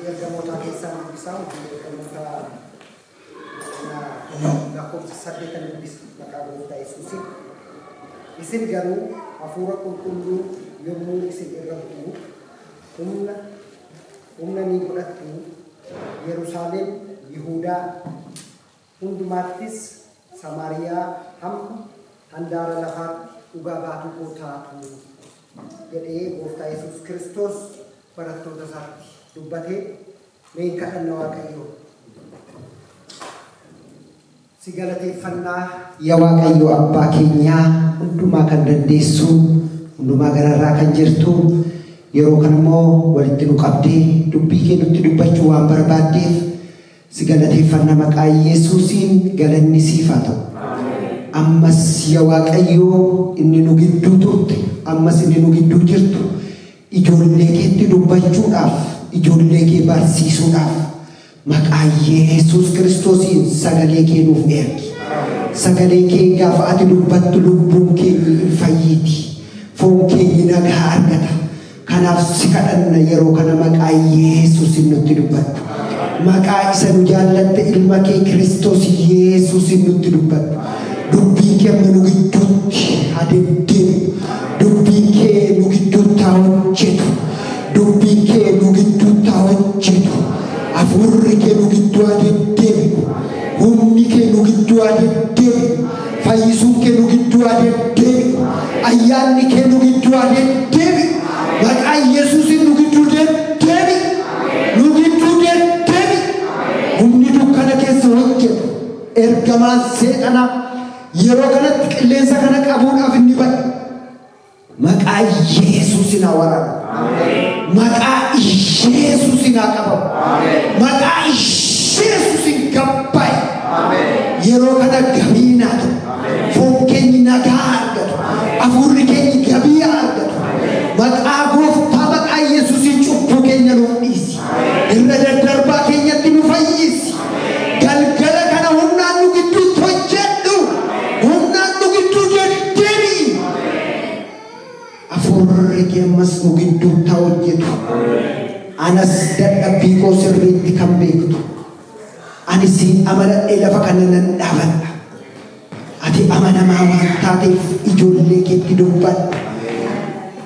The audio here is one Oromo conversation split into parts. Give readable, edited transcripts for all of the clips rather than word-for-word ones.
Ergamootaa keessaa dubbisaa. Hojii Ergamootaa lakkoofsa 8 dubbisa maqaa Gooftaa Yesuusiin. Isin garuu Hafuura Qulqulluu yommuu isin irra bu'u humna ni godhattu. Yerusaalem, Yihuudaa hundumaattis, Samaariyaa hamma handaara lafaatti dhugaa baatuu koo taatu jedhee Gooftaa Yesuus Kiristoos barattoota isaatti dubbatee. Mee kadhanna. Waaqayyoo, si galateeffannaa. Yaa Waaqayyo Abbaa keenyaa, hundumaa kan dandeessu, hundumaa gararraa kan jirtu, yeroo kana immoo walitti nu qabdee dubbii kee nutti dubbachuu waan barbaaddeef si galateeffanna. Maqaa Yesuusiin galanni siif haa ta'u. Ammas yaa Waaqayyo, inni nu gidduu turte, ammas inni nu gidduu jirtu, ijoollee keetti dubbachuudhaaf, ijoollee kee barsiisuudhaaf, maqaa Yesuus Kiristoosiin sagalee kee nuuf ergi. Sagalee kee gaafa ati dubbattu lubbuun keenya hin fayyiiti. Foon keenya nagaa argata. Kanaaf si kadhanna, yeroo kana maqaa Yesuusiin nutti dubbattu. Maqaa isa nu jaallatte ilma kee Kiristoos Yesuusiin nutti dubbattu. Dubbiin kee amma nu gidduutti haa deddeebi'u. Dubbiin kee nu gidduutti haa hojjetu. Dubbiin kee nu gidduutti haa hojjetu. Hafuurri kee nu gidduu haa deddeebi'u. Humni kee nu gidduu haa deddeebi'u. Fayyisuun kee nu gidduu haa deddeebi'u. Ayyaanni kee nu gidduu haa deddeebi'u. Maqaa Yesuusiin nu gidduu deddeebi'i. Nu gidduu deddeebi'i. Humni dukkana keessa hojjetu, ergamaan seexanaa yeroo kanatti qilleensa kana qabuudhaaf inni ba'e, maqaa Yesuusiin haa waraanamu. Maqaa Yesuusiin haa qabamu. Maqaa Yesuusiin gabbaa'e. Yeroo kana gabii naa ta'u. Foon keenyi nagaa argatu. Hafuurri keenyi gabii haa argatu. Maqaa Gooftaa, maqaa Yesuusiin cubbuu keenya nuuf dhiisi. Irra daddarbaa keenyatti nu fayyisi. Galgala kana humnaan nu gidduutti hojjedhu. Humnaan nu gidduu deddeebi'i. Hafuurri kee ammas nu gidduutti haa hojjetu. Anas dadhabbii koo sirriitti kan beektu. Ani siin amanadhee lafa kana nan dhaabadha. Ati amanamaa waan taateef ijoollee keetti dubbadhu.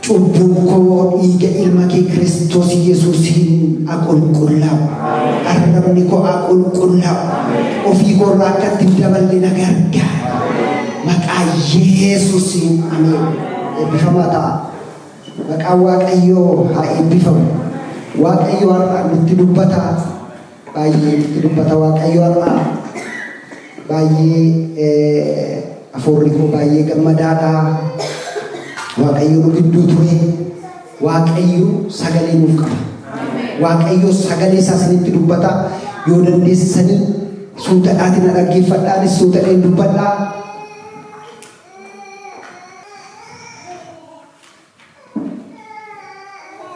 Cubbuun koo dhiiga ilma kee Kiristoos Yesuusiin haa qulqullaa'u. Arrabni koo haa qulqullaa'u. Ofii koorraa akka itti hin daballe na gargaara. Maqaa Yesuusiin, ameen. Eebbifamaa ta'a. Maqaan Waaqayyoo haa eebbifamu. Waaqayyo har'a nutti dubbata. Baay'ee nutti dubbata Waaqayyo har'a. Baay'ee hafuurri koo baay'ee gammadaadha. Waaqayyo nu gidduu ture. Waaqayyo sagalee nuuf qaba. Waaqayyo sagalee isaa isinitti dubbata. Yoo dandeessanii suutadhaatiin na dhaggeeffadhaanis suutadheen dubbadhaa.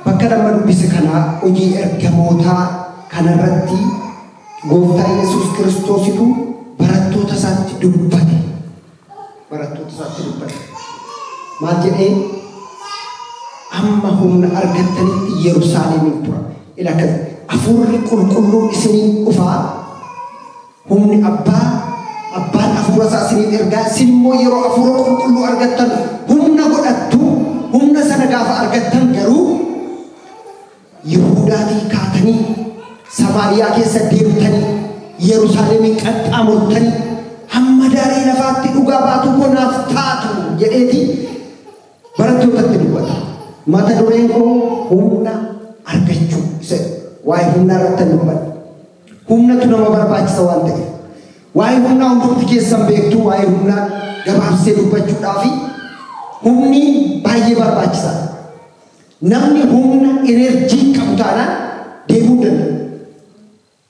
Bakka nama dubbise kanaa, Hojii Ergamootaa kanarratti, Gooftaa Yesuus Kiristoositu barattoota isaatti dubbate. Barattoota isaatti dubbate. Maal jedhee? Amma humna argattanitti Yerusaalemiin tura. Ila akkas Hafuurri Qulqulluun isiniin dhufaa. Humni abbaan hafuura isaa isiniif ergaa, isin immoo yeroo Hafuura Qulqulluu argattan humna godhattu. Humna sana gaafa argattan garuu Yihuudaatii kaatanii, Samaariyaa keessa deemtanii, Yerusaalemiin qaxxaamurtanii, hamma daarii lafaatti dhugaa baatuu koo naaf taatu jedheeti barattootatti dubbata. Mata dureen koo humna argachuu isa waa'ee humnaa irratti dubbadha. Humnatu nama barbaachisa waan ta'eef. Waa'ee humnaa hundumti keessan beektu. Waa'ee humnaa gabaabsee dubbachuudhaafi, humni baay'ee barbaachisaadha. Namni humna energy qabu taanaan deemuu hin danda'u.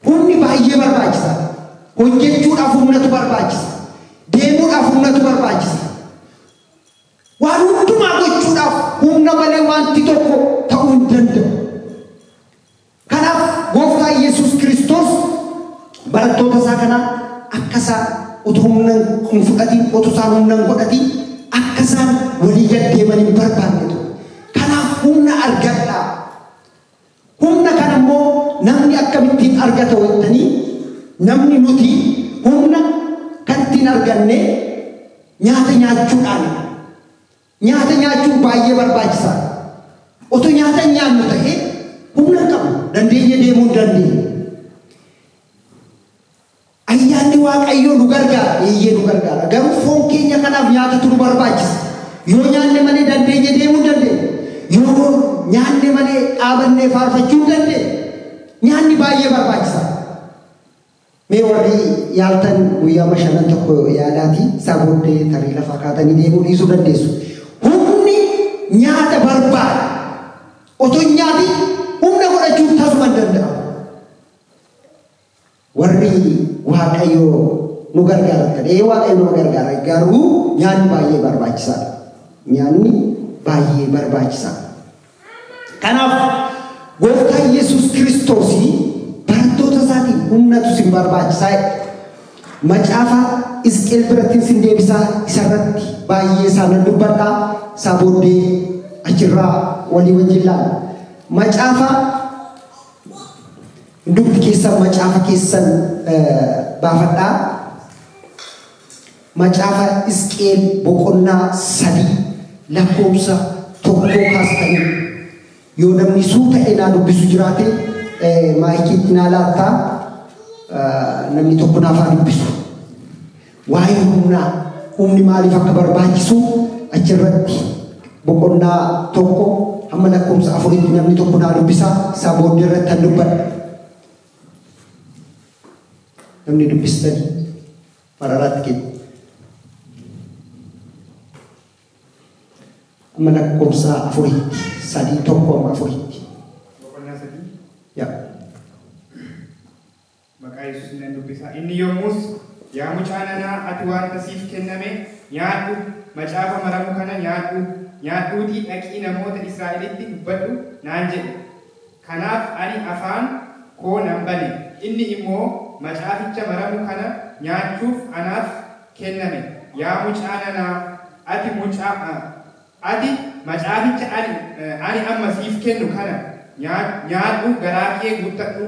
Humni baay'ee barbaachisaadha. Hojjechuudhaaf humnatu barbaachisa. Deemuudhaaf humnatu barbaachisa. Waan hundumaa gochuudhaaf humna malee wanti tokko ta'uu hin danda'u. Kanaaf Gooftaa Yesuus Kiristoos barattoota isaa kana akka isaan utuu humna hin fudhatiin, utuu isaan humna hin godhatiin akka isaan walii gad deeman hin barbaanne ture. Kanaaf humna argadhaa. Humna kana immoo Namni akkamittiin argata jettanii, namni nuti humna kan ittiin arganne nyaata nyaachuudhaan. Nyaata nyaachuun baay'ee barbaachisaadha. Otoo nyaata hin nyaannu ta'ee humna hin qabnu, dandeenye deemuu hin dandeenyu. Ayyaanni Waaqayyoo nu gargaara, eeyyee nu gargaara. Garuu foon keenya kanaaf nyaatatu nu barbaachisa. Yoo nyaanne malee dandeenye deemuu hin dandeenyu. Yoo nyaanne malee dhaabannee faarfachuu hin dandeenyu. Nyaanni baay'ee barbaachisaadha. Mee warri yaaltan guyyaa shanan tokko yaalaati, isaa booddee tarii lafaa kaatanii deemuu dhiisuu dandeessu. Humni nyaata barbaada. Otoo hin nyaatin humna godhachuun tasuma hin danda'amu. Warri Waaqayyo nu gargaara ta'ee, Waaqayyo nama gargaara, garuu nyaanni baay'ee barbaachisaadha. Nyaanni baay'ee barbaachisaadha. Kanaaf Gooftaan Yesuus Kiristoos barattoota isaatiin humnatu isin barbaachisaa jedhe. Macaafa Hisqeel biratti isin deebisaa, isarratti baay'ee isaanan dubbadhaa, isaa booddee achirraa walii wajjin laala. Macaafa hundumti keessan macaafa keessan baafadhaa. Macaafa Hisqeel boqonnaa 3 lakkoobsa 1 kaastanii, yoo namni suuta naa dubbisu jiraate maayikiitti naa laattaa, namni tokko naaf haa dubbisu. Waa'ee humnaa, humni maaliif akka barbaachisu achirratti boqonnaa 1 hamma lakkoobsa 4tti namni tokko naa dubbisa, isaa booddee irratti kan dubbadha. Namni dubbistanii mararaatti kennu. Amma lakkoobsa 4tti, 3 1 amma 4tti. Boqonnaa 3. Yaa. Maqaa Yesuus nan dubbisa. Inni yommus, "Yaa mucaa nanaa, ati wanta siif kenname nyaadhu, macaafa maramu kana nyaadhu, nyaadhuutii dhaqii namoota Israa'elitti dubbadhu" naan jedhe. Kanaaf ani afaan koo nan bane, inni immoo, "Macaaficha maramu kana nyaachuuf anaaf kenname. Yaa mucaa nanaa, ati macaaficha ani amma siif kennu kana nyaadhu, garaa kee guuttadhu"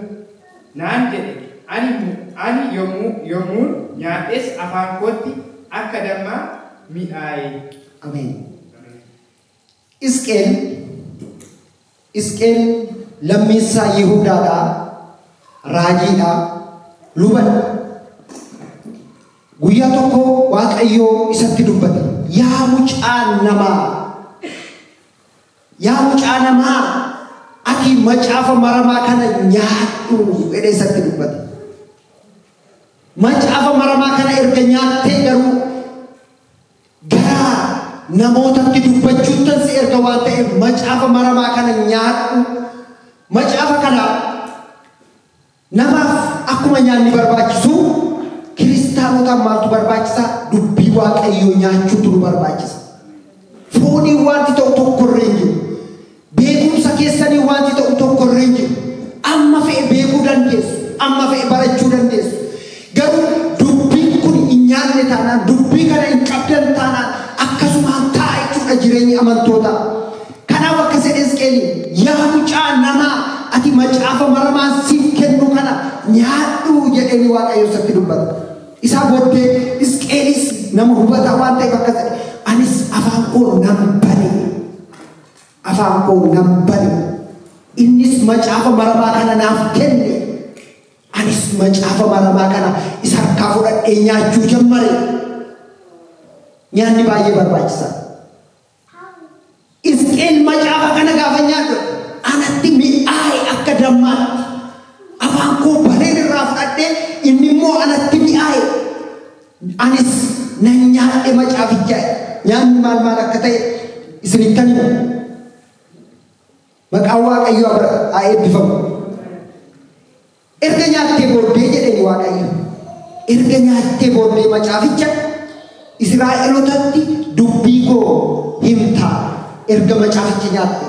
naan jedhe. Ani yommuun nyaadhes afaan kootti akka dammaa mi'aaye. Ameen. Isqeel lammiinsaa Yihuudaadhaa, raajiidhaa, lubadha. Guyyaa tokko Waaqayyoo isatti dubbate. "Yaa mucaa namaa, yaa mucaa namaa, ati macaafa maramaa kana nyaadhu" jedhee isatti dubbate. "Macaafa maramaa kana erga nyaattee garuu gara namootatti dubbachuuttan si erga waan ta'eef, macaafa maramaa kana nyaadhu." Macaafa kana namaaf akkuma nyaanni barbaachisu, kiristaanotaaf maaltu barbaachisa? Dubbii Waaqayyoo nyaachuutu nu barbaachisa. Foonii wanti ta'u tokko irra hin jiru. Beekumsa keessanii wanti ta'u tokko irra hin jiru. Amma fe'e beekuu dandeessu. Amma fe'e barachuu dandeessu. Garuu dubbiin kun hin nyaanne taanaan, dubbii kana hin qabdan taanaan, akkasumaan ta'a jechuudha jireenyi amantootaa. Kanaaf akka jedhe Hisqeeliin, "Yaa mucaa namaa, ati macaafa maramaan siif kennu kana nyaadhu" jedheeni Waaqayyo isatti dubbata. Isaa booddee Hisqeelis nama hubataa waan ta'eef akkas jedhe, "Anis afaan koo nan bane. Afaan koo nan bane. Innis macaafa maramaa kana naaf kenne. Anis macaafa maramaa kana isa harkaa fudhadhee nyaachuu jammare." Nyaanni baay'ee barbaachisaadha. Hisqeel macaafa kana gaafa nyaadhu anatti mi'aaye akka dammaatti. Afaan koo baneen irraa fudhadhee, inni immoo anatti mi'aaye. Anis nan nyaadhe macaaficha. Nyaanni maal maal akka ta'e isinittan hima. Maqaan Waaqayyoo haa eebbifamu. "Erga nyaattee booddee," jedheen Waaqayyo. "Erga nyaattee booddee macaaficha Israa'elotatti dubbii koo himtaa." Erga macaaficha nyaatte.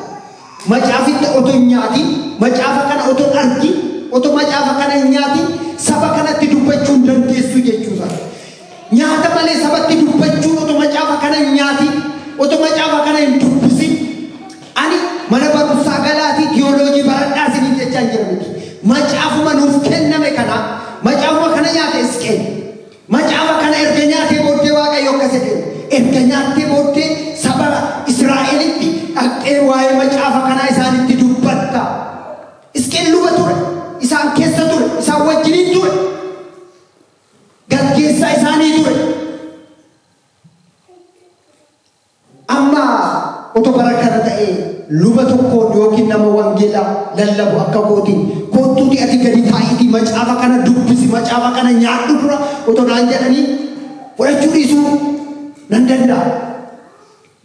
Macaaficha otoo hin nyaatin, macaafa kana otoo hin argin, otoo macaafa kana hin nyaatin saba kanatti dubbachuu hin dandeessu jechuudha. Nyaata malee sabatti dubbachuun, otoo macaafa kana hin nyaatin, otoo macaafa kana hin dubbisin, ani mana barumsaa galaatii tiyooloojii baradhaa isiniin jechaa hin jira miti. Macaafuma nuuf kenname kana, macaafuma kana nyaate Hisqeel. Macaafa kana erga nyaatee booddee Waaqayyo akkas jedhe, erga nyaattee booddee saba Israa'elitti dhaqxee waa'ee macaafa kanaa isaanitti dubbatta. Hisqeel luba ture, isaan keessa ture, isaan wajjiniin ture, gaggeessaa isaanii ture. Amma otoo bara kana ta'ee luba tokkoon yookiin nama wangeela lallabu akka kootiin koottuuti ati gadi taa'iitii macaafa kana dubbisi, macaafa kana nyaadhu dura otoo naan jedhanii fudhachuu dhiisuu nan danda'a.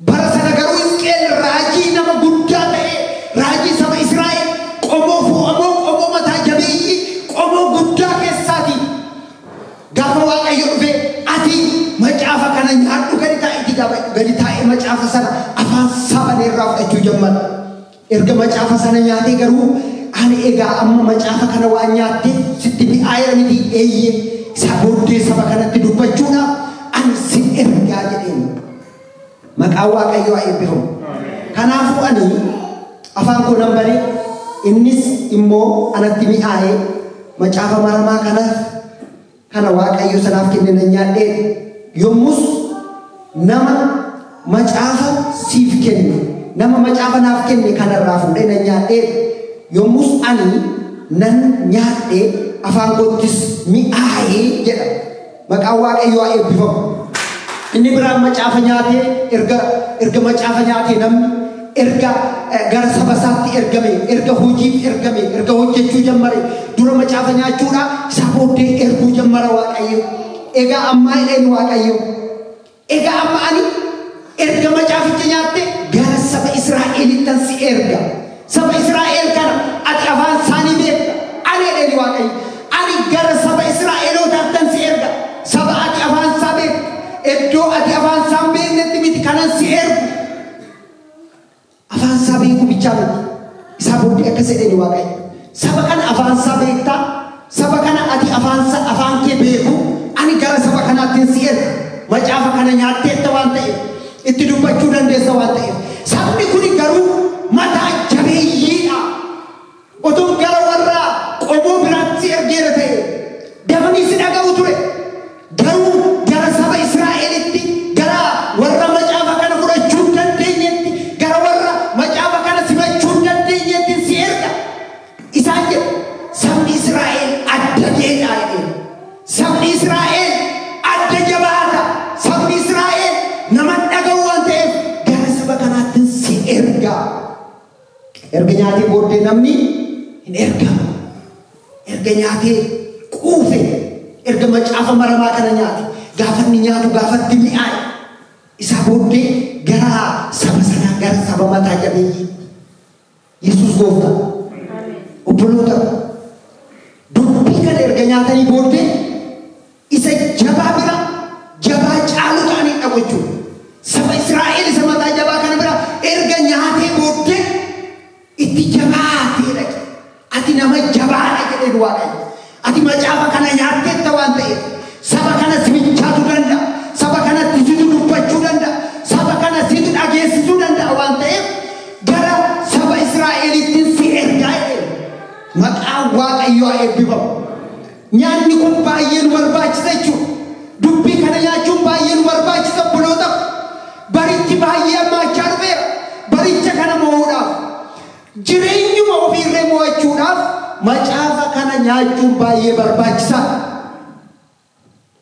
Bara sana garuu Hisqeel raajii nama guddaa ta'ee raajii saba Israa'el qomoo fo'amoo, qomoo mataa jabeeyyii, qomoo guddaa keessaatii gaafa Waaqayyo dhufee ati macaafa kana nyaadhu gadi taa'iitii gaafa gadi taa'ee macaafa sana afaan isaa banee irraa fudhachuu jammara. Erga macaafa sana nyaatee garuu ani egaa amma macaafa kana waan nyaatteef sitti mi'aayeera miti, eeyyee, isaa booddee saba kanatti dubbachuudhaaf ani sin ergaa jedheen. Maqaan Waaqayyoo haa eebbifamu. Kanaafuu ani afaan koo nan bane, innis immoo anatti mi'aaye, macaafa maramaa kanaaf kana Waaqayyo sanaaf kenne nan nyaadhee. Yommus nama macaafa siif kenne, nama macaafa naaf kenne kanarraa fuudhee nan nyaadhee. Yommus ani nan nyaadhe, afaan koottis mi'aaye jedha. Maqaan Waaqayyoo haa eebbifamu. Inni biraan macaafa nyaatee, erga macaafa nyaatee namni erga gara saba isaatti ergame, erga hojiif ergame, erga hojjechuu jammare, dura macaafa nyaachuudha, isaa booddee erguu jammara Waaqayyo. Egaa ammaa jedheen Waaqayyo. Egaa amma ani erga macaaficha nyaatte gara saba Israa'elittan si erga. Saba Israa'el kana ati afaan isaanii beekta. Ani jedheen Waaqayyo. Ani gara saba Israa'elootaattan si erga. Saba ati afaan isaa beektu. Iddoo ati afaan isaa hin beeknetti miti kanan si ergu. Afaan isaa beekuu bichaa miti. Isaa booddee akkas jedheen Waaqayyo. Saba kana afaan isaa beektaa? Saba kana ati afaan isaa afaan kee beeku. Ani gara saba kanaatti si erga. Macaafa kana nyaatteetta waan ta'eef, itti dubbachuu dandeessa waan ta'eef. Sabni kuni garuu mataa jabeeyyiidha. Otoon gara warra qomoo biraatti si ergeera ta'e dafanii si dhaga'u ture. Garuu gara saba Israa'elitti, gara warra macaafa kana fudhachuu hin dandeenyetti, gara warra macaafa kana simachuu hin dandeenyetti si erga. Isaan jedhu sabni Israa'el adda jeedha jedheen. Sabni Israa'el adda jabaata. Sabni Israa'el nama hin dhaga'u waan ta'eef gara saba kanaatti si erga. Erga nyaatee booddee namni hin ergama. Erga nyaatee quufe, erga macaafa maramaa kana nyaate, gaafa inni nyaatu gaafa itti mi'aaye, isaa booddee gara saba sanaa, gara saba mataa jabeeyyii. Yesuus gooftaa. Obboloota, dubbii kana erga nyaatanii booddee isa jabaa bira jabaa caalu ta'anii dhaqu jechuudha. Saba Israa'el isa mataa jabaa kana bira erga nyaatee booddee itti jabaatee dhaqe. Ati nama jabaadha jedheen Waaqayyo. Ati macaafa kana nyaatteetta waan ta'eef saba kana si bichaatu danda'a. Saba kanatti situ dubbachuu danda'a. Saba kana situ dhageessisuu danda'a waan ta'eef gara saba Israa'elitti si ergaa jedheen. Maqaan Waaqayyoo haa eebbifamu. Nyaanni kun baay'ee nu barbaachisa jechuudha. Dubbii kana nyaachuun baay'ee nu barbaachisa obboloota. Barichi baay'ee hammaachaa dhufeera. Baricha kana mo'uudhaaf, jireenyuma ofiirree mo'achuudhaaf macaafa kana nyaachuun baay'ee barbaachisaadha.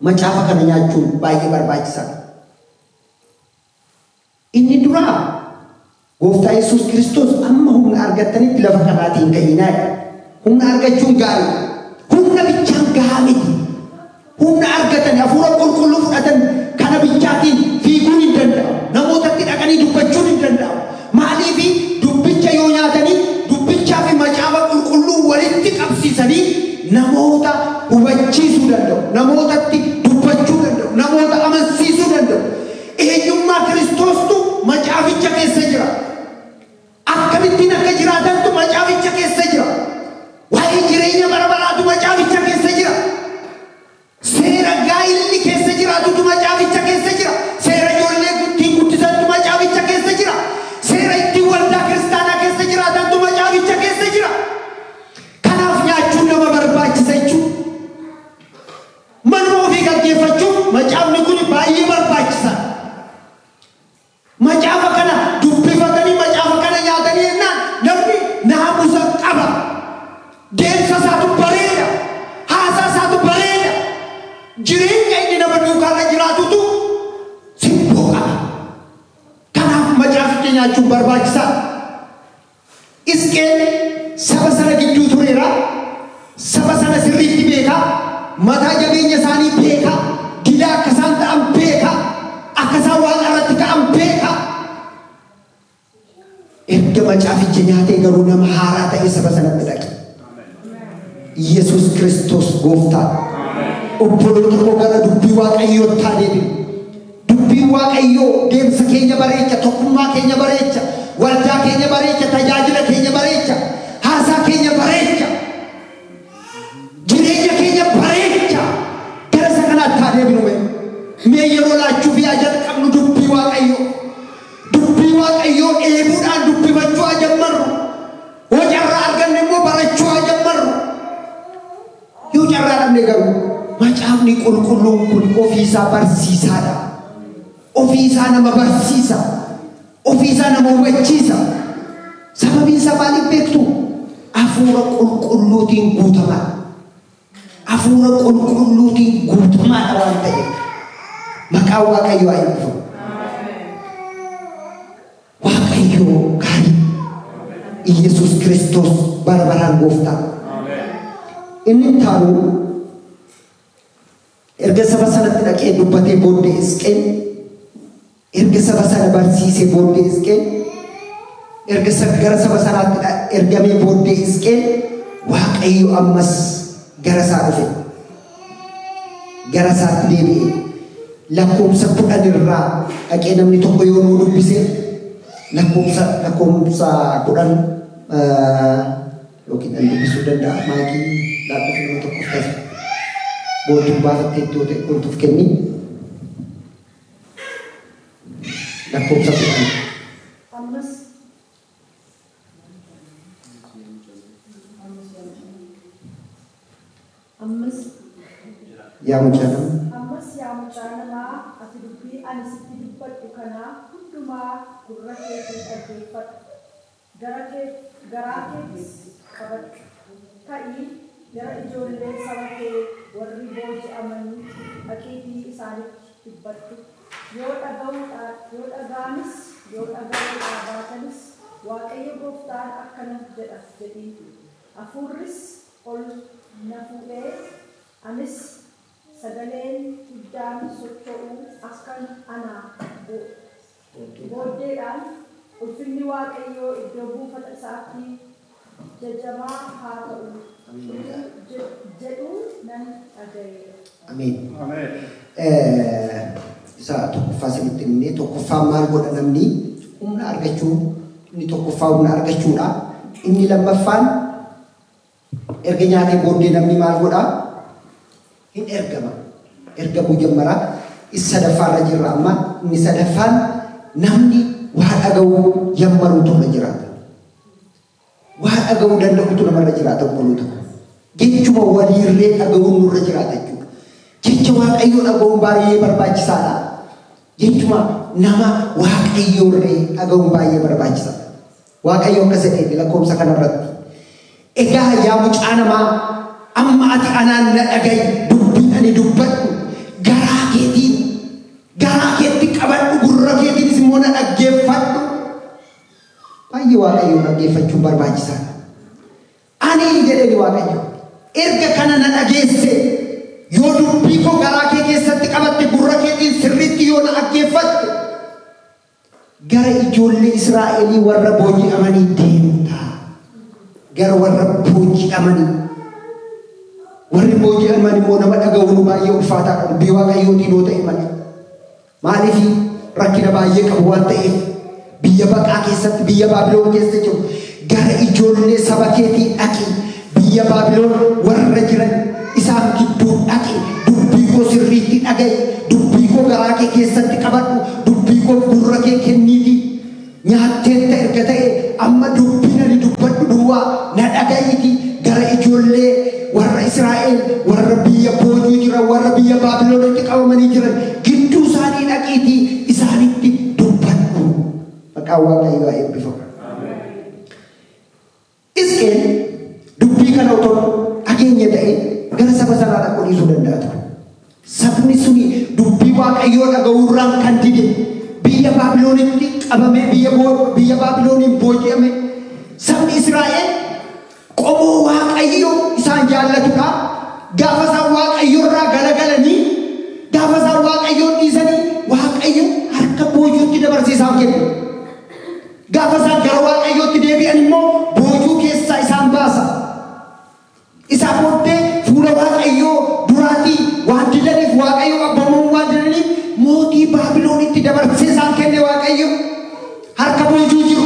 Macaafa kana nyaachuun baay'ee barbaachisaadha. Inni duraa Gooftaa Yesuus Kiristoos amma humna argattanitti lafa kanaatii hin ka'iinaa jedha. Humna argachuun gaarii. Humna bichaan gahaa miti. Humna argatan, hafuura qulqulluu fudhatan kana bichaatiin fiiguun hin danda'amu. Namootatti dhaqanii dubbachuun hin danda'amu. Maaliif? Dubbicha yoo nyaatanii dubbichaa fi macaafa qulqulluu walitti qabsiisanii namoota hubachiisuu danda'u. Namootatti dubbachuu danda'u. Namoota amansiisuu danda'u. Eenyummaa Kiristoostu macaaficha keessa jira. Akkamittiin akka jiraatantu macaaficha keessa jira. Waa'ee jireenya bara baraatu macaaficha keessa jira. Seera gaa'illi keessa jiraatutu macaaficha keessa jira. Seera ijoollee ittiin guddisantu macaaficha keessa jira. Seera ittiin waldaa kiristaanaa keessa jiraatantu macaaficha keessa jira. Kanaaf nyaachuun nyaachuun barbaachisaadha. Isqeel saba sana gidduu tureera. Saba sana sirriitti beeka. Mataa jabeenya isaanii beeka. Didaa akka isaan ta'an beeka. Akka isaan waaqa irratti ka'an beeka. Erga macaaficha nyaatee garuu nama haaraa ta'ee saba sanatti dhaqe. Yesuus Kiristoos gooftaadha. Obboloota koo gara dubbii Waaqayyootti haa deebinu. Dubbiin Waaqayyoo deemsa keenya bareecha, tokkummaa keenya bareecha, waldaa keenya bareecha, tajaajila keenya bareecha, haasaa keenya bareecha, jireenya keenya bareecha. Gara isa kanaatti haa deebinu mee. Mee yeroo laachuuf yaa jalqabnu dubbii Waaqayyoo. Dubbii Waaqayyoo dheebuudhaan dubbifachuu haa jammarru. Yoo carraa arganne immoo barachuu haa jammarru. Yoo carraa dhabne garuu macaafni qulqulluun kun ofiisaa barsiisaadha. Ofiisaa nama barsiisa. Ofiisaa nama hubachiisa. Sababiin isaa maaliif beektu? Hafuura qulqulluutiin guutamaadha. Hafuura qulqulluutiin guutamaadha waan ta'eef. Maqaan Waaqayyoo haa eebbifamu. Waaqayyoo gaarii. Iyyasuus Kiristoos bara baraan gooftaa. Inni itti aanu erga saba sanatti dhaqee dubbatee booddee Isqeel erga saba sana barsiisee booddee Isqeel erga gara saba sanaatti ergamee booddee Isqeel Waaqayyo ammas gara isaa dhufe. Gara isaatti deebi'e. Lakkoobsa 10 irraa dhaqee namni tokko yoo nuu dubbise lakkoobsa lakkoobsa 10 yookiin an dubbisuu danda'a maayikii laadhuuf nama tokkoof taasisa. Boontuun baafattee itti yoo ta'e boontuuf kenni. Lakkoobsa 10. Ammas Ammas. Yaa mucaa namaa! Ammas yaa mucaa namaa, ati dubbii ani sitti dubbadhu kana hundumaa gurra keetiin dhaggeeffadhu, gara kee, garaa keettis qabadhu. Ka'ii gara ijoollee saba kee warri booji'amanii dhaqiitii isaanitti dubbadhu. Yoo dhaga'uudhaa, yoo dhaga'anis, yoo dhaga'uudhaa baatanis, Waaqayyo gooftaan akkana jedha jedhiin. Hafuurris ol na fuudhee, anis sagaleen guddaan socho'u akka ana booddeedhaan, Ulfinni Waaqayyoo iddoo buufata isaatti jajamaa haa ta'u utuu jedhuu nan dhaga'e. Ameen. Isa tokkoffaa isinitti himne tokkoffaan maal godha namni humna argachuu inni tokkoffaa humna argachuudha. Inni lammaffaan erga nyaatee booddee namni maal godha? Hin ergama. Ergamuu jammara. Isa sadaffaarra jirra amma. Inni sadaffaan namni waa dhaga'uu jammaruutu irra jiraata. Waa dhaga'uu danda'utu namarra jiraata obboloota koo. Jechuma waliirree dhaga'uun nurra jiraata jechuudha. Jecha Waaqayyoo dhaga'uun baay'ee barbaachisaadha. Jechuma nama Waaqayyoorree dhaga'uun baay'ee barbaachisaadha. Waaqayyo akkas jedhee lakkoofsa kanarratti. Egaa yaa mucaa namaa amma ati anaan na dhaga'i dubbiin ani dubbadhu garaa keetiin garaa keetti qabadhu gurra keetiinis immoo na dhaggeeffadhu. Baay'ee Waaqayyoon dhaggeeffachuun barbaachisaadha. Ani jedheeni Waaqayyo, erga kana na dhageesse, yoo dubbii koo garaa kee keessatti qabatte, gurra keetiin sirriitti yoo na dhaggeeffatte, gara ijoollee Israa'elii warra booji'amanii deemta. Gara warra booji'amanii. Warri booji'aman immoo nama dhaga'uun baay'ee ulfaataadha. Dubbii Waaqayyootiin yoo ta'e malee. Maaliif rakkina baay'ee qabu waan ta'eef biyya baqaa keessatti biyya Baabiloon keessa jiru gara ijoollee saba keetii dhaqi biyya Baabiloon warra jiran isaan gidduu dhaqi dubbii koo sirriitti dhaga'i dubbii koo garaa kee keessatti qabadhu dubbii koo gurra kee kenniitii Nyaatteetta erga ta'e amma dubbiin ani dubbadhu duwwaa na dhaga'iitii gara ijoollee warra Israa'el warra biyya boojuu jiran warra biyya Baabilonitti qabamanii jiran gidduu isaanii dhaqiitii isaanitti dubbadhu. Maqaan Waaqayyoo haa eebbifamu. Hisqi'el dubbii kana otoo hin dhageenye ta'ee gara saba sanaa dhaquu dhiisuu danda'a ture. Sabni suni dubbii Waaqayyoo dhaga'uu irraan kan dide biyya Baabiloonitti qabamee biyya Baabilooniin booji'ame. Sabni Israa'el qomoo Waaqayyo isaan jaallatudha. Gaafa isaan Waaqayyo irraa galagalanii, gaafa isaan Waaqayyoon dhiisanii, Waaqayyo harka boojuutti dabarsee isaan kenne. Gaafa isaan gara Waaqayyootti deebi'an immoo boojuu keessaa isaan baasa. Isaa booddee fuula Waaqayyoo duraatii waan didaniif, Waaqayyo abboomamuu waan didaniif, mootii Baabiloonitti dabarsee isaan kenne Waaqayyo. Harka boojuu jiru.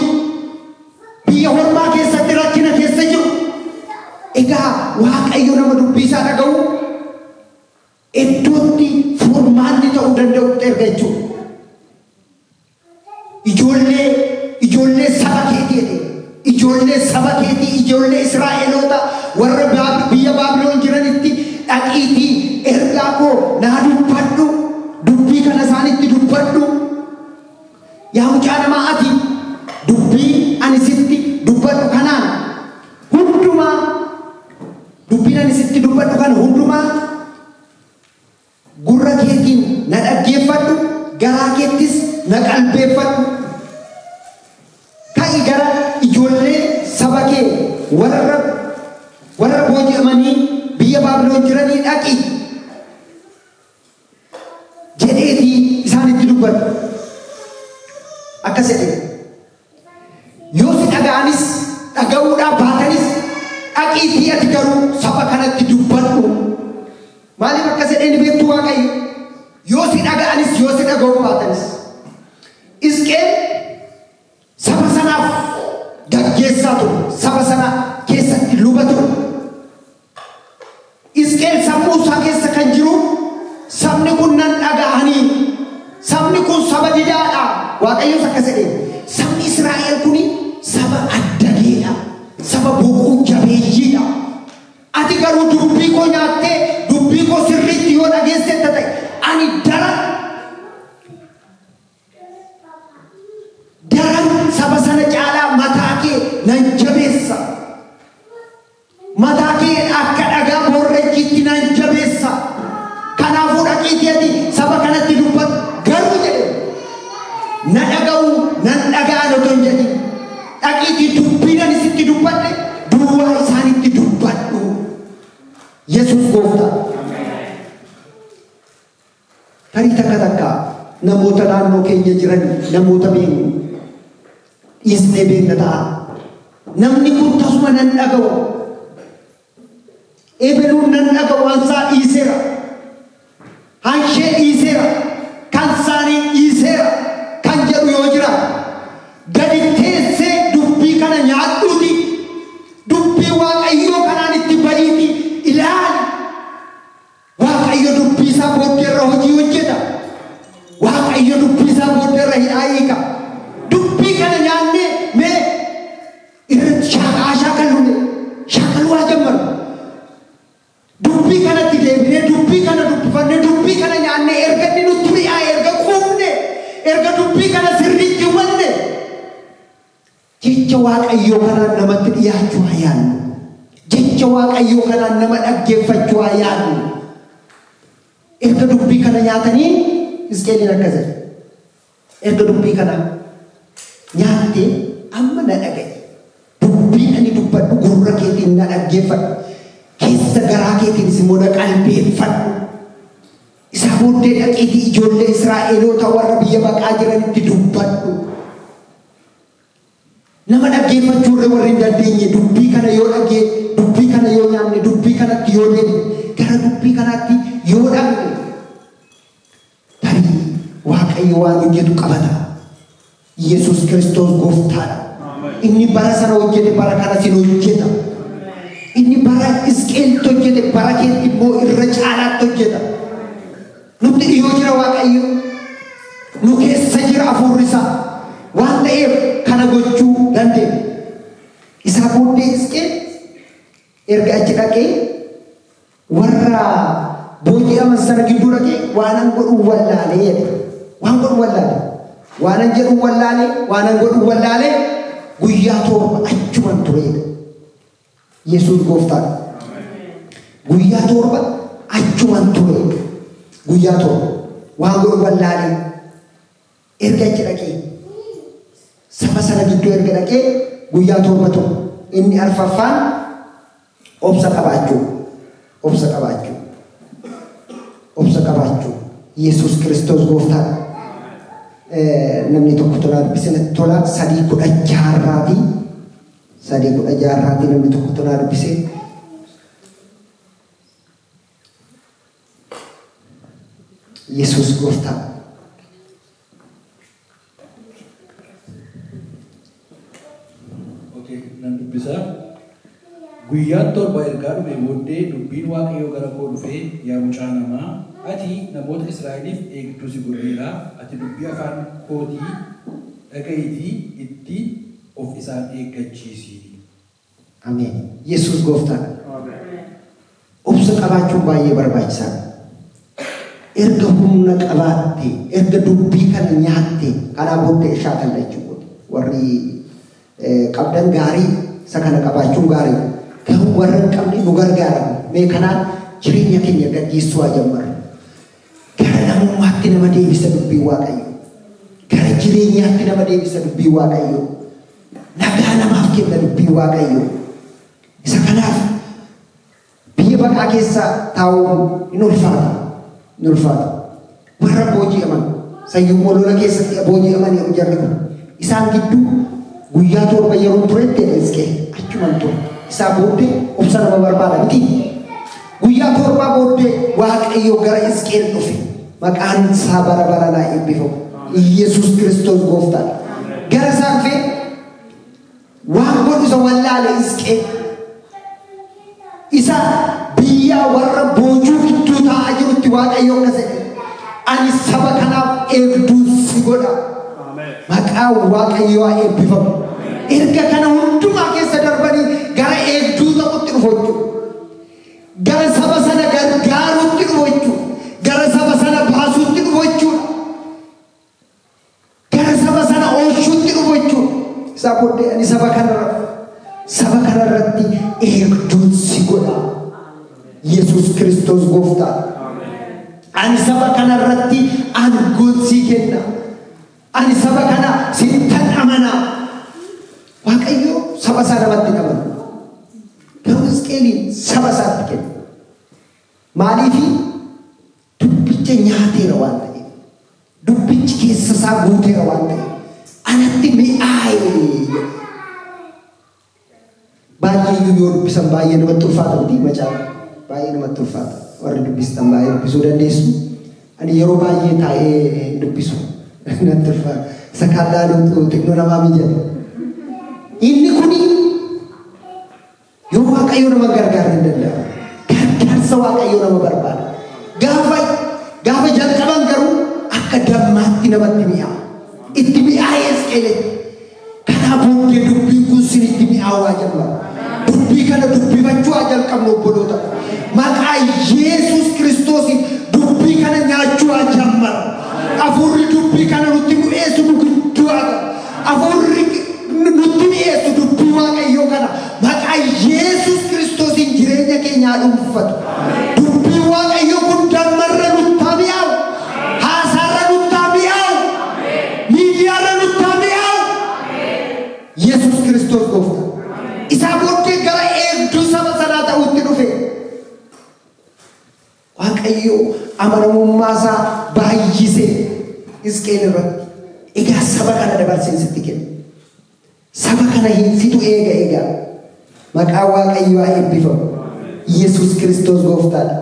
Biyya hormaa keessatti rakkina keessa jiru. Egaa Waaqayyo nama dubbii isaa dhaga'u iddootti furmaanni ta'uu danda'utti erga jechuudha. Ijoollee saba keetii jedhe. Ijoollee saba keetii, ijoollee Israa'eloota warra biyya Baabiloon jiranitti dhaqiitii ergaa koo naa dubbadhu. Dubbii kana isaanitti dubbadhu. Yaa mucaa namaa, ati dubbii ani sitti dubbadhu kanaan hundumaa, dubbiin ani sitti dubbadhu kana hundumaa gurra keetiin na dhaggeeffadhu, garaa keettis na qalbeeffadhu. Ka'i, gara ijoollee saba kee warra booji'amanii biyya Baabiloon jiranii dhaqi jedheetii isaanitti dubbadhu. Akkas jedhe. Yoo si dhaga'anis dhaga'uudhaa baatanis, dhaqiitii ati garuu saba kanatti dubbadhu. Maaliif akkas jedhee ni beektu Waaqayyo? Yoo si dhaga'anis yoo si dhaga'uu baatanis. Isqeel saba sanaaf gaggeessaa ture. Saba sana keessatti luba ture. Isqeel sammuu isaa keessa kan jiru, sabni kun nan dhaga'anii, sabni kun saba didaadha. Waaqayyos akkas jedhee, sabni Israa'el kuni saba addageedha. Saba boquu jabeeyyiidha. Ati garuu dubbii koo nyaattee dubbii koo sirriitti yoo dhageessetta ta'e, ani daran saba sana caalaa mataa kee nan jabeessa. Mataa kee akka dhagaa boorrajjiitti nan jabeessa. Kanaafuu dhaqiitii ati saba kanatti dubbadhu. Garuu jedhe, na dhaga'u nan dhaga'an otoo hin jedhin, dhaqiitii dubbii nan isitti dubbadhe duwwaa isaanitti dubbadhu. Yesuus gooftaa. Tarii takka takka namoota naannoo keenya jiran, namoota beeknu dhiisnee beekna ta'a. Namni kun tasuma nan dhaga'u. Ebeluun nan dhaga'u, ansaa dhiiseera. Hanshee dhiiseera. Kan isaanii dhiiseera. Kan jedhu yoo jira, gadi teessee dubbii kana nyaadhuuti. Dubbii Waaqayyoo kanaan itti bahiiti ilaali. Waaqayyo dubbii isaa booddeerra hojii hojjeta. Waaqayyo dubbii isaa booddeerra hidhaa hiika. Dubbii kana nyaannee mee irratti shaakallu, shaakaluu haa jammaru. Dubbii kanatti deebinee, dubbii kana dubbifannee, dubbii kana nyaannee, erga inni nutti mi'aaye, erga quufne, erga dubbii kana sirriitti hubanne, jecha Waaqayyoo kanaan namatti dhiyaachuu haa yaadnu. Jecha Waaqayyoo kanaan nama dhaggeeffachuu haa yaadnu. Erga dubbii kana nyaatanii, Hisqeeliin akkas jedhe. Erga dubbii kana nyaattee amma na dhaga'i. Dubbii ani dubbadhu gurra keetiin na dhaggeeffadhu. Keessa garaa keetiinis immoo na qalbeeffadhu. Isaa booddee dhaqiitii ijoollee Israa'eloota warra biyya baqaa jiranitti dubbadhu. Nama dhaggeeffachuu irra warri hin dandeenye, dubbii kana yoo dhagee, dubbii kana yoo nyaanne, dubbii kanatti yoo deemne, gara dubbii kanaatti yoo dhaqne, tarii Waaqayyo waan hojjetu qabata. Yesuus Kiristoos gooftaadha. Inni bara sana hojjete bara kanas hin hojjeta. Inni bara Isqeeltti hojjete bara keetti immoo irra caalaatti hojjeta. Nutti dhiyoo jira Waaqayyo. Nu keessa jira hafuurri isaa. Waan ta'eef kana gochuu dandeenya. Isaa booddee Isqeel erga achi dhaqee warra booji'aman sana gidduu dhaqee, waanan godhu wallaalee jedhe. Waan godhu wallaalee. Waanan jedhu wallaalee, waanan godhu wallaalee, guyyaa 7 achuman ture jedhe. Yesuus gooftaadha. Guyyaa 7 achuman ture. Guyyaa 7 waan godhu wallaalee erga achi dhaqee. Saba sana gidduu erga dhaqee guyyaa 7 ture. Inni arfaffaan obsa qabaachuu. Obsa qabaachuu. Obsa qabaachuu. Yesuus Kiristoos gooftaadha. Namni tokko tolaa dubbise natti tola 3:16 3:16 namni tokko tolaa dubbise. Yesuus gooftaa. Okay, nan dubbisa. Guyyaan 7 ergaa dhume booddee dubbiin Waaqayyoo gara koo dhufee, yaa mucaa namaa, ati namoota Israa'eliif eegduu si godheera, ati dubbii afaan kootii dhaga'iitii itti of isaan eeggachiisi. Ameen. Yesuus gooftaadha. Obsa qabaachuun baay'ee barbaachisaadha. Erga humna qabaatte, erga dubbii kana nyaatte, kanaa booddee shaakalla jechuudha. Warri qabdan gaarii, isa kana qabaachuun gaarii. Garuu warra hin qabne nu gargaaran. Mee kanaan jireenya keenya gaggeessuu haa jalqabnu. Gara namummaatti nama deebisa dubbiin Waaqayyoo. Gara jireenyaatti nama deebisa dubbiin Waaqayyoo. Nagaa namaaf kenna dubbiin Waaqayyoo. Isa kanaaf biyya baqaa keessa taa'uun hin ulfaata. Hin ulfaata. Warra booji'aman, sayyummoo lola keessatti booji'aman jarri kun. Isaan gidduu guyyaa 7 yeroo turetti Hisqeel achuman ture. Isaa booddee obsa nama barbaada miti. Guyyaa 7 booddee Waaqayyo gara Hisqeel dhufe. Maqaan isaa bara baraan haa eebbifamu. Yesuus Kiristoos gooftaadha. Gara isaa dhufee waan godhu isa wallaale Hisqeel. Isa biyya warra boojuu gidduu taa'aa jirutti Waaqayyo akkas jedhe. Ani saba kanaaf eegduu si godha. Maqaan Waaqayyoo haa eebbifamu. Erga kana hundumaa keessa darbanii gara eegduu ta'utti dhufu jechuudha. Gara saba sana gargaaruutti dhufu jechuudha. Gara saba sana baasuutti dhufu jechuudha. Gara saba sana oolchuutti dhufu jechuudha. Isaa booddee ani saba kanarratti eegduu si godha. Yesuus Kiristoos gooftaadha. Ani saba kanarratti aangoo sii kenna. Ani saba kana sittan amana. Waaqayyo saba isaa namatti hin amanu. Garuu Hisqeeliin saba isaatti kenna. Maaliifi dubbicha nyaateera waan ta'eef. Dubbichi keessa isaa guuteera waan ta'eef. Anatti mi'aaye. Baay'ee yoo dubbisan baay'ee namatti ulfaata miti macaafa. Baay'ee namatti ulfaata. Warri dubbistan baay'ee dubbisuu dandeessu. Ani yeroo baay'ee taa'ee dubbisu natti ulfaata. Isa kaan laaluutu xinnoo namaa mijata. Inni kuni yoo Waaqayyo nama gargaaruu hin danda'amu. Gargaarsa Waaqayyo nama barbaada. Gaafa jalqaban garuu akka dammaatti namatti mi'aawa. Itti mi'aayee Hisqeeletti. Kanaa booddee dubbiin kun sinitti mi'aawaa jalqaba. Dubbii kana dubbifachuu haa jalqabnu obboloota. Maqaa Yesuus Kiristoosiin dubbii kana nyaachuu haa jalqabnu. Hafuurri dubbii kana nutti mi'eessu nu gidduu haa galu. Hafuurri nutti mi'eessu dubbii Waaqayyoo kana maqaa Yesuus Kiristoosiin jireenya keenya haa dhuunfatu. Dubbii Waaqayyoo kun dammarra nutti haa mi'aawu. Haasaarra nutti haa mi'aawu. Miidiyaarra nutti haa mi'aawu. Yesuus Kiristoos gooftaa. Isaa booddee gara eegduu saba sanaa ta'uutti dhufe. Waaqayyo amanamummaa isaa baay'ise Hisqeel irratti. Egaa saba kana dabarseen sitti kenna. Saba kana hin situ eega egaa. Maqaa Waaqayyoo haa eebbifamu. Yesuus Kiristoos gooftaadha.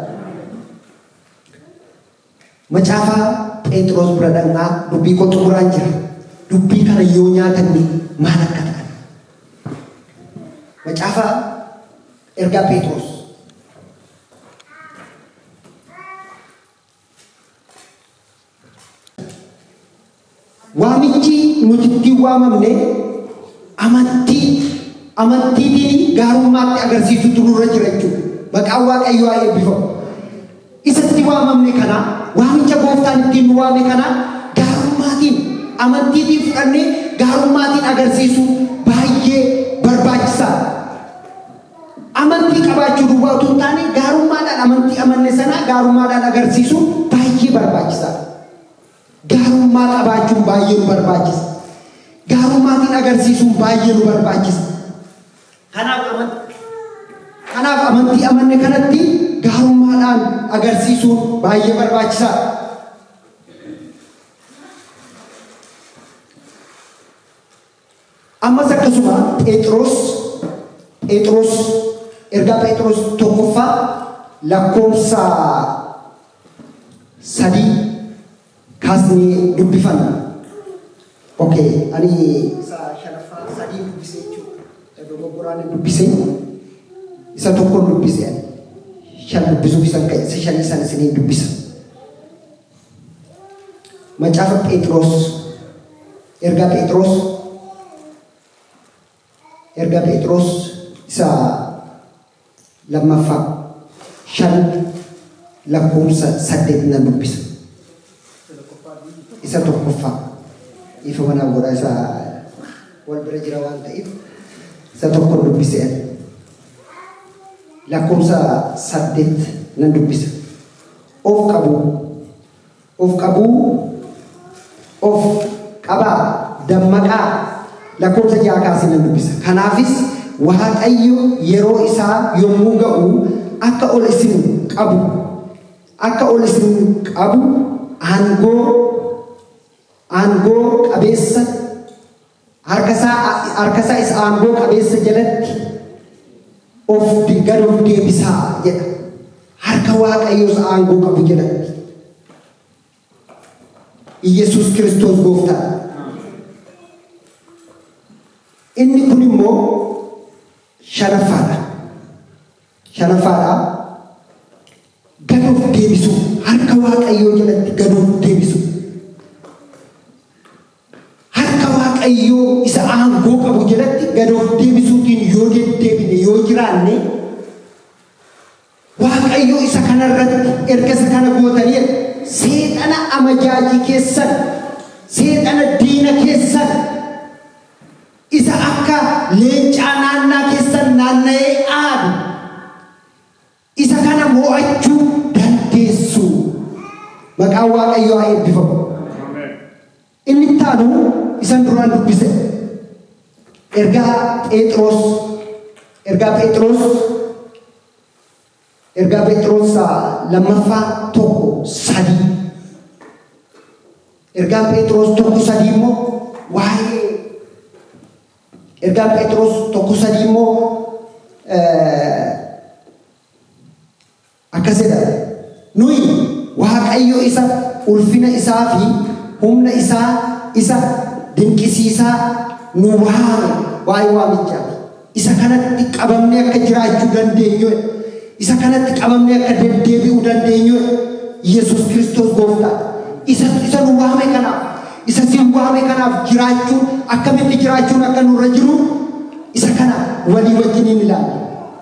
Macaafa Phexros bira dhaqnaa dubbii koo xumuraan jira. Dubbii kana yoo nyaatanne maal akka ta'an. Macaafa ergaa Phexros. Waamichi nuti ittiin waamamne amantiitiin gaarummaatti agarsiisutu nurra jira jechuudha. Maqaan Waaqayyoo haa eebbifamu. Isatti waamamne kana, waamicha gooftaan ittiin nu waame kana gaarummaatiin amantiitiin fudhannee gaarummaatiin agarsiisuu baay'ee barbaachisaadha. Amantii qabaachuu duwwaa utuu hin taane gaarummaadhaan amantii amanne sana gaarummaadhaan agarsiisuun baay'ee barbaachisaadha. Gaarummaa qabaachuun baay'ee nu barbaachisa. Gaarummaa Gaarummaatiin agarsiisuun baay'ee nu barbaachisa. Kanaaf amantii amanne kanatti gaarummaadhaan agarsiisuun baay'ee barbaachisaadha. Ammas akkasuma Phexros ergaa Phexros tokkoffaa lakkoofsa 3 kaasnee dubbifanna. Okay, ani isa shanaffaa sadii dubbise jechuudha. Dogoggoraan dubbise. Isa tokkoon dubbise ani. Shan dubbisuuf isan ka'e, isa shanii sana isiniin dubbisa. Macaafa Phexros, ergaa Phexros, ergaa Phexros isa lammaffaa 5 lakkoofsa 8 nan dubbisa. Isa tokkoffaa ifa manaa godha, isa wal bira jira waan ta'eef isa tokkon dubbise ani. Lakkoofsa 8 nan dubbisa. Of qabuu, of qabuu, of qabaa, dammaqaa. Lakkoofsa 6 kaasee nan dubbisa. Kanaafis Waaqayyo yeroo isaa yommuu ga'u akka ol isin qabu, akka ol isin qabu, aangoo qabeessa harka isaa isa aangoo qabeessa jalatti of gad of deebisaa jedha. Harka Waaqayyo isa aangoo qabu jalatti. Iyyasuus Kiristoos gooftaadha. Inni kun immoo shanaffaadha. Shanaffaadha. Gad of deebisuu, harka Waaqayyoo jalatti gad of deebisuu. Harka Waaqayyoo isa aangoo qabu jalatti gad of deebisuutiin yoo deddeebine, yoo jiraanne, Waaqayyo isa kanarratti erga isa kana gootanii seexana amajaajii keessan, seexana diina keessan isa akka leencaa naannaa keessan naanna'ee aadu isa kana mo'achuu dandeessu. Maqaan Waaqayyoo haa eebbifamu. Inni itti aanu isan duraan dubbise. Ergaa Phexros, ergaa Phexros, ergaa Phexros lammaffaa 1:3. Ergaa Phexros 1:3 immoo waa'ee ergaa Phexros 1:3 immoo akkas jedha. Nuyi Waaqayyo isa ulfina isaa fi humna isaa isa dinqisiisaa nu waame, waa'ee waamichaati. Isa kanatti qabamnee akka jiraachuu dandeenyu, isa kanatti qabamnee akka deddeebi'uu dandeenyu. Yesus Kiristoos gooftaa. Isa nu waame kanaaf, isa sin waame kanaaf jiraachuun, akkamitti jiraachuun akka nurra jiru isa kana walii wajjiniin ilaalla.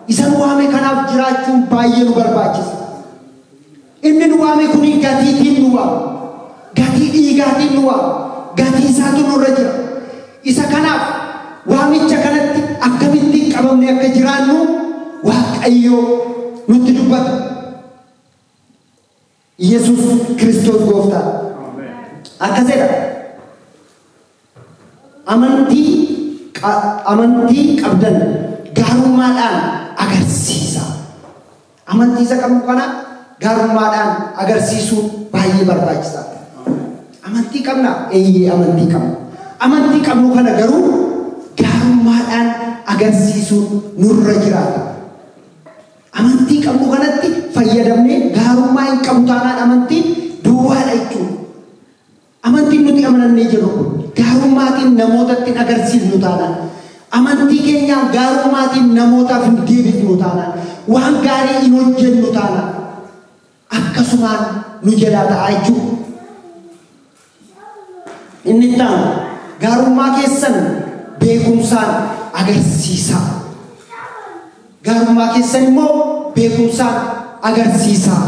Isa nu waame kanaaf jiraachuun baay'ee nu barbaachisa. Inni nu waame kuni gatiitiin nu waame. Gatii dhiigaatiin nu waame. Gatii isaatu nurra jira. Isa kanaaf waamicha kanatti akkamittiin qabamne akka jiraannu Waaqayyo nutti dubbata. Yesus Kiristoos gooftaa. Akkas jedha. Amantii qabdan gaarummaadhaan agarsiisa. Amantii isa qabnu kana gaarummaadhaan agarsiisuun baay'ee barbaachisaadha. Amantii qabna? Eeyyee, amantii qabna. Amantii qabnu kana garuu gaarummaadhaan agarsiisuun nurra jiraata. Amantii qabnu kanatti fayyadamnee gaarummaa hin qabu taanaan amantiin duwwaadha jechuudha. Amantiin nuti amanannee jirru kun gaarummaatiin namootatti hin agarsiifnu taanaan, amantii keenyaan gaarummaatiin namootaaf hin deebifnu taanaan, waan gaarii hin hojjennu taanaan, akkasumaan nu jalaa ta'aa jechuudha. Inni itti aanu gaarummaa keessan beekumsaan agarsiisaa. Gaarummaa keessan immoo beekumsaan agarsiisaa.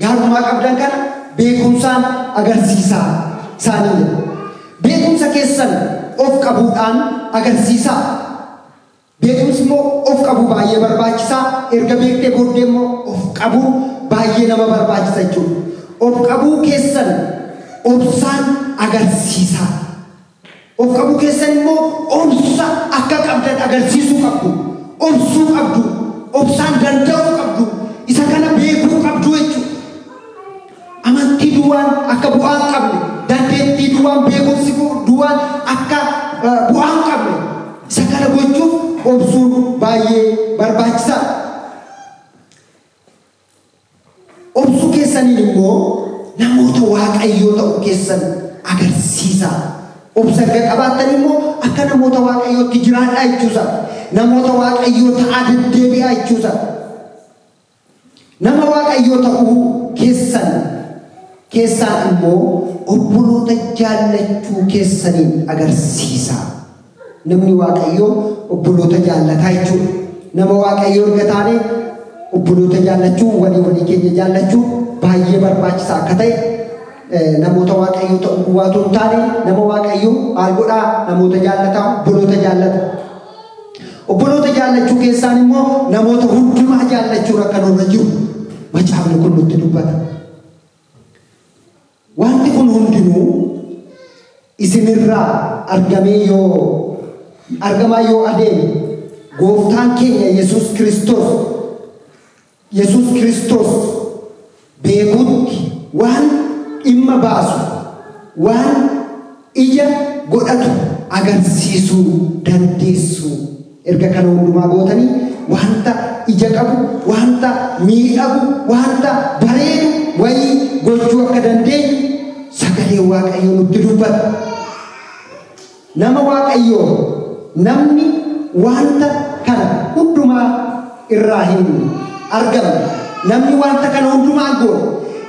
Gaarummaa qabdan kana beekumsaan agarsiisaa isaanii jedha. Beekumsa keessan of qabuudhaan agarsiisaa. Beekumsi immoo of qabuu baay'ee barbaachisaa. Erga beektee booddee immoo of qabuu baay'ee nama barbaachisa jechuudha. Of qabuu keessan obsaan agarsiisaa. Of qabuu keessan immoo obsa akka qabdan agarsiisuu qabdu. Obsuu qabdu. Obsaan danda'uu qabdu. Isa kana beekuu qabdu jechuudha. Amantii duwwaan akka bu'aa hin qabne, dandeettii duwwaan, beekumsi duwwaan akka bu'aa hin qabne, isa kana gochuuf obsuun baay'ee barbaachisaadha. Obsuu keessaniin immoo namoota Waaqayyoo ta'uu keessan agarsiisaa. Obsa erga qabaattan immoo akka namoota Waaqayyootti jiraadhaa jechuusaati. Namoota Waaqayyoo ta'aa deddeebi'aa jechuusaati. Nama Waaqayyoo ta'uu keessan keessaan immoo obboloota jaallachuu keessaniin agarsiisaa. Namni Waaqayyoo obboloota jaallataa jechuudha. Nama Waaqayyoo erga taane obboloota jaallachuu, walii walii keenya jaallachuu baay'ee barbaachisaa akka ta'e, namoota Waaqayyoo ta'uu duwwaa otoo hin taane, nama Waaqayyoo maal godhaa? Namoota jaallataa, obboloota jaallata. Obboloota jaallachuu keessaan immoo namoota hundumaa jaallachuun akka nurra jiru macaafni kun nutti dubbata. Wanti kun hundinuu isinirraa argamee yoo argamaa yoo adeeme, gooftaan keenya Yesuus Kiristoos beekuutti waan dhimma baasu, waan ija godhatu agarsiisuu dandeessu. Erga kana hundumaa gootanii, wanta ija qabu, wanta miidhagu, wanta bareedu wayii gochuu akka dandeenyu sagalee Waaqayyoo nutti dubbata. Nama Waaqayyoo namni wanta kana hundumaa irraa hin argamne, namni wanta kana hundumaa hin goone,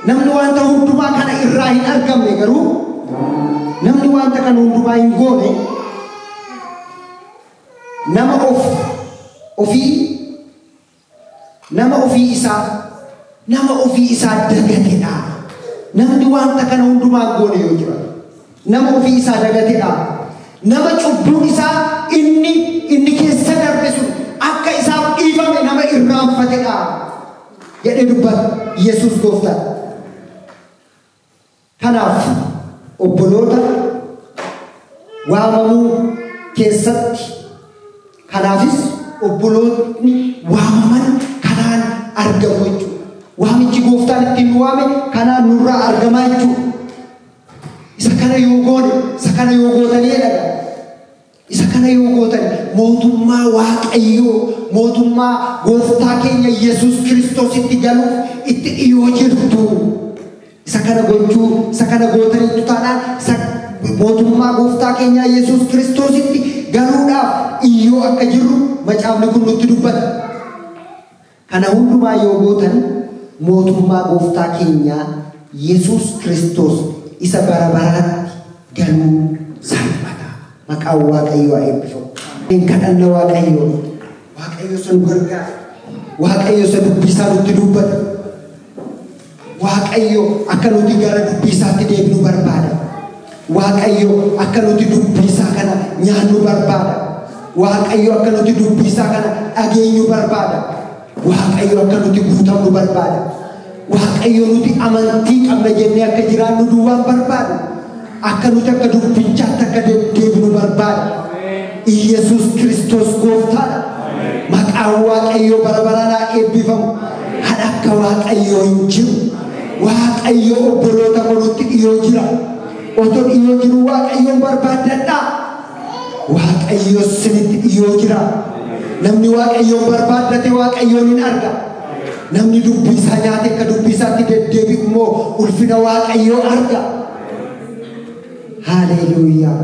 namni wanta hundumaa kana irraa hin argamne garuu, namni wanta kana hundumaa hin goone, nama ofii isaa dagatedha. Namni wanta kana hundumaa hin goone yoo jiraatu, nama ofii isaa dagatedha. Nama cubbuun isaa inni keessa darbe sun akka isaaf dhiifame nama irraanfatedha jedhee dubbata. Yesuus gooftaadha. Kanaaf obboloota waamamuu keessatti, kanaafis obboloonni waamaman kanaan argamu jechuudha. Waamichi gooftaan ittiin nu waame kanaan nurraa argamaa jechuudha. Isa kana yoo goone, isa kana yoo gootanii jedha. Isa kana yoo gootan, mootummaa Waaqayyoo, mootummaa gooftaa keenya Yesuus Kiristoositti galuuf itti dhiyoo jirtu. Isa kana gochuu, isa kana gootaniitu taanaan, isa mootummaa gooftaa keenya Yesuus Kiristoositti galuudhaaf iyyoo akka jirru macaafni kun nutti dubbata. Kana hundumaa yoo gootan, mootummaa gooftaa keenyaa Yesuus Kiristoos isa bara baraatti galuu salphata. Maqaan Waaqayyoo haa eebbifamu. Kadhanna Waaqayyoo. Waaqayyo isa nu gargaara. Waaqayyo isa dubbii isaa nutti dubbata. Waaqayyo akka nuti gara dubbii isaatti deebinu barbaada. Waaqayyo akka nuti dubbii isaa kana nyaannu barbaada. Waaqayyo akka nuti dubbii isaa kana dhageenyu barbaada. Waaqayyo akka nuti guutamnu barbaada. Waaqayyo nuti amantii qabna jennee akka jiraannu duwwaan barbaadu. Akka nuti akka dubbichaatti akka deddeebinu barbaada. Iyyasuus Kiristoos gooftaadha. Maqaan Waaqayyoo bara baraan haa eebbifamu. Kan akka Waaqayyoo hin jiru. Waaqayyo obboloota koo nutti dhiyoo jira. Otoo dhiyoo jiru Waaqayyoon barbaaddadhaa. Waaqayyo sinitti dhiyoo jira. Namni Waaqayyoon barbaaddate Waaqayyoon hin arga. Namni dubbii isaa nyaate akka dubbii isaatti deddeebi'u immoo ulfina Waaqayyoo arga. Haleluuyaa.